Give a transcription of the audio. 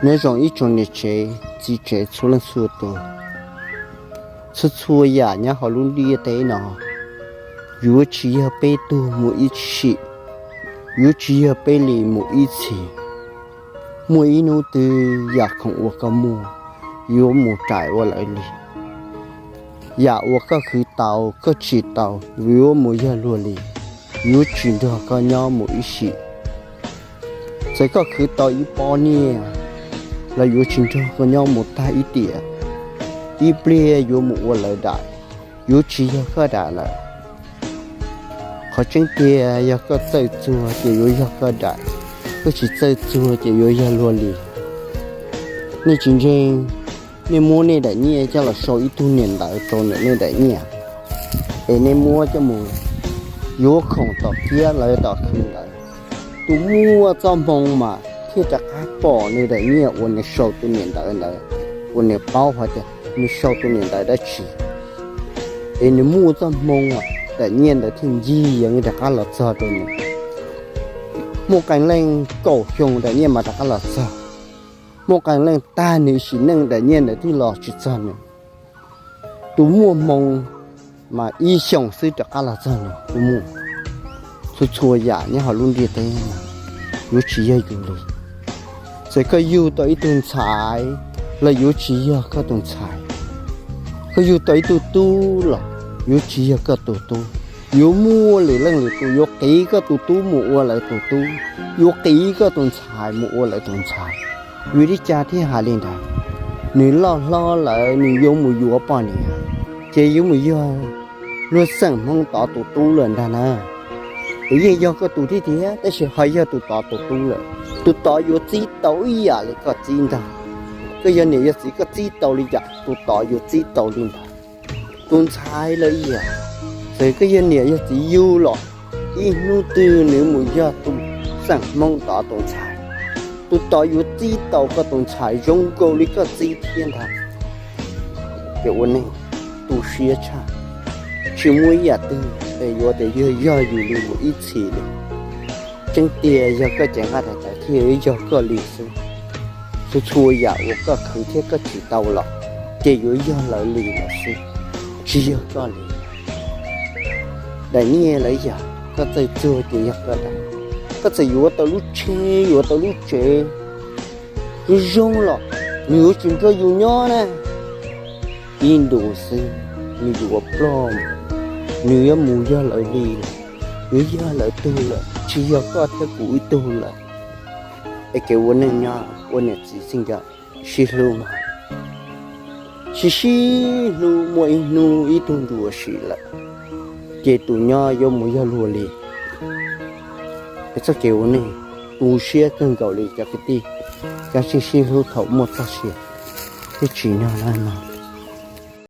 Nyob zoo ib tsoom niam tsev txiv tsev txhua leej txhua tus, txhua txhua yam nyob hauv lub ntiaj teb no, yuav tsis yog peb tug mus ib sim, yuav tsis yog peb li mus ib txhis. Muaj ib hnub twg yam khoom uas koj muaj yuav mus raws ua lawv li. Yam uas koj khwv tau koj tsim tau yuav mus yog luag li, yuav tsis nrog koj nyob mus ib sim. Txawm koj khwv tau ib pob nyiaj los yuav tsis nrog koj nyob mus tag ib tiam. Ib pliag yuav mus ua lawv daim, yuav tsis yog koj daim lawm. Qhov tseeb tiag yog koj txawj txuag ces yuav yog koj daim, koj tsis txawj txuag ces yuav yog luag li. Nej tsis ntseeg, nej muab nej daim nyiaj coj los sau ib tug niam ntawv rau niam nej daim nyiaj, es nej muab coj mus yuav khoom tom kiab lawv tom khwv ntawd. Tus muaj txoj hmoo mas thiaj rov qab pom nws daim nyiaj uas nws sau tus niam ntawv ntawd, uas nws paub hais tias nws sau tus niam ntawv dab tsi, es nws muaj txoj hmoo daim nyiaj ntawd thiaj ncig yees rov qab los txog rau nws. Muaj qee leej kaum xyoo daim nyiaj mas rov qab los txog, muaj qee leej tag nws sim neej daim nyiaj ntawd thiaj los tsis txog nws. Tus muaj hmoo mas ib xyoos xwb rov qab los txog nws kuj muaj. Txhua txhua yam nyob hauv lub ntiaj teb no yuav tsis yog yus li. Txawm koj yug tau ib tug ntxhais los yuav tsis yog koj tus ntxhais. Koj yug tau ib tug tub los yuav tsis yog koj tus tub. Yuav muaj lwm leej lwm tus yuav qiv koj tus tub mus ua lawv tus tub, yuav qiv koj tus ntxhais mus ua lawv tus ntxhais. Vim li cas thiaj hais li ntawd? Nws loj hlob lawm nws yuav mus yuav poj niam, ces yuav mus yog luag xeem Hmoob tod tus tub lawm ntag na. Ces yeej yog koj tus thiab tiag tab sis ho yog tus tod tus tub lawm. Tus tod yuav txib tau ib yam li koj txib ntag. Koj yog niam yog txiv koj txib tau li cas tus tod yuav txib tau li ntawd. Tus ntxhais los ib yam, txawm koj yog niam yog txiv yug los ib hnub twg nws mus yog tus xeem Hmoob tod tus ntxhais, tus tod yuav txib tau koj tus ntxhais zoo nkaus li koj txib thiab ntag. Ces ua neej tu siab tshaj, tsis muaj ib yam twg es yuav tias yog yog yus li mus ib txhis li. Tseeb tiag yog koj cev nqaij daim tawv thiaj yog koj li xwb. Txhua txhua yam uas koj khwv thiab koj tsim tau los ces yuav yog lawv li lawm xwb, tsis yog koj li. Daim nyiaj los ib yam, koj txawj txuag ces yog koj daim. Koj txawm yuav tau lub tsheb yuav tau lub tsev zoo zoo los nws yuav tsis nrog yus nyob na. Ib ntus xwb nws yuav ploj, nws yuav mus yog lawv li lawm, yuav yog lawv tug lawm tsis yog koj thiab kuv ib tug lawm. Es kev ua neej nyob ua niam txiv txij nkawm sib hlub mas, sib sib hlub muaj ib hnub ib tug nrug ua si lawm ces tus nyob yuav mus yog luag li. Es txoj kev ua neej tu siab kawg nkaus li cov kwv tij, kav tsij sib hlub thaum muaj txoj sia thiab tsim nyog na no.